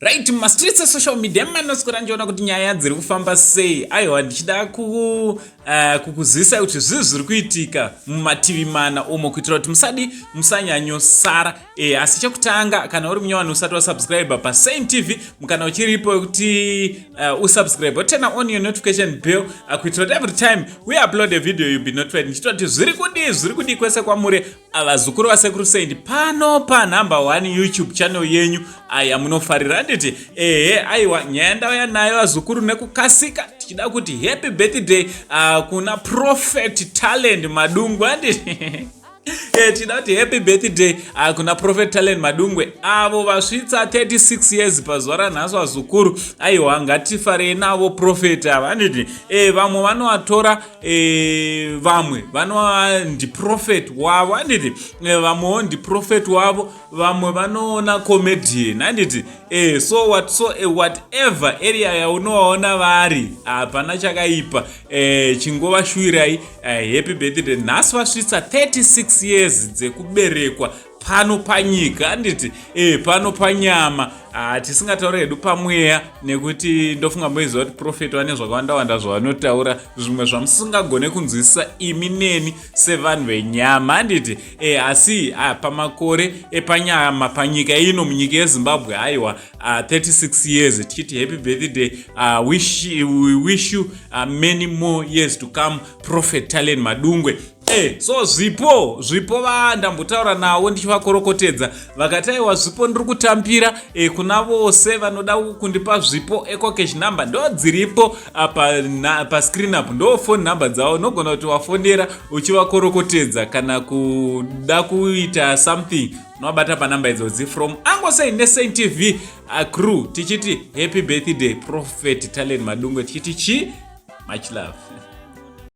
Right, mumastreets esocial media manoswera ndichiona kuti nyaya dziri kufamba sei. Aiwa, ndichida kukuzivisa kuti zvii zviri kuitika mumativi mana umo, kuitira kuti musadi musanyanyosara. Asi chekutanga, kana uri munyowani usati wasubscribe paSaint TV, mukana uchiripo wekuti usubscribe, woturn on your notification bell, kuitira kuti every time we upload a video you'll be notified. Ndichitoti kuti zviri kudii, zviri kudii kwese kwamuri, vazukuru vaSekuru Saint, pano panumber 1 YouTube channel yenyu yamunofarira, handiti? Ehe, aiwa, nyaya ndauya nayo, vazukuru, nekukasika, tichida kuti happy birthday kuna Prophet Talent Madungwe, handiti? Tinoda kuti happy birthday kuna Prophet Talent Madungwe, avo vasvitsa 36 years pazuva ranhasi, vazukuru. Aiwa, ngatifarei navo prophet ava, handiti? Vamwe vanovatora, vamwe vanova ndiprophet wavo, handiti? Vamwewo ndiprophet wavo, vamwe vanoona comedian, handiti? So what, so whatever area yaunovaona vari, hapana chakaipa. Chingovashuwirai happy birthday. Nhasi vasvitsa 36 years dzekuberekwa pano panyika, handiti? Pano panyama, tisingatauri hedu pamweya, nekuti ndofunga moiziva kuti prophet vane zvakawanda wanda zvavanotaura, zvimwe zvamusingagone kunzwisisa imi neni sevanhu venyama, handiti? Asi pamakore epanyama panyika ino, munyika yeZimbabwe, aiwa, 36 years, tichiti happy birthday. We wish you many more years to come, Prophet Talent Madungwe. So zvipo vandambotaura navo ndichivakorokotedza, vakati aiwa, zvipo ndiri kutambira kuna vose vanoda kundipa zvipo. EcoCash number ndo dziripo pascreen apo, ndo phone number dzavo. Unogona kuti wafonera uchivakorokotedza kana kuda kuita something, unovabata panamba idzodzi. From Angosei neSaint TV crew, tichiti happy birthday, Prophet Talent Madungwe, tichiti chi much love.